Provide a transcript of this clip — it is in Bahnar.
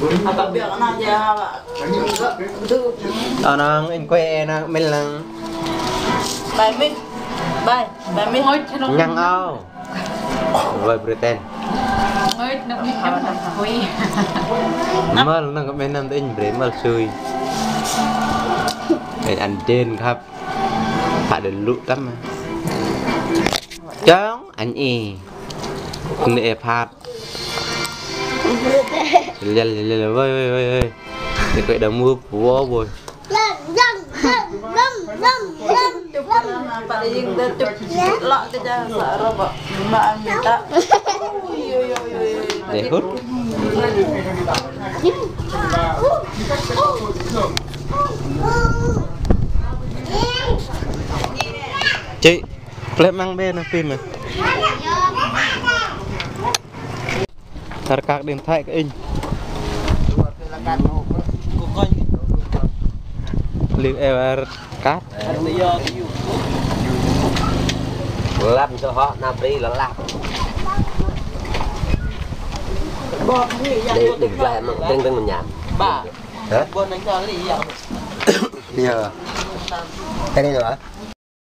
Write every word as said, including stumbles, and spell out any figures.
Apa biar kena aja, Pak. Anang, inh kuê nang, mil nang. Bai mih. Bai. Bai mih. Nhang ao. Bai Britain. Mơ̆l nang kơ meh năm tơ inh bre mơ̆l sui. Inh ăn dên khăp. Phak đe lŭ tăm. Chong anh i. Nê e phat. Lel lel lel, woi woi woi woi. Nê kuê đa mưp wo woi. Đe hŭt. Chị. Plep măng bê nă pim à. Rơkak điện thoại kơ inh. Liu e rơkak. Lăm sơ hŏ na pri lơ lah. Đe đe gleh măng tring tring măng nham. Ba. Hă? Bon nang cho li ya. Iya. Cái này nữa hả?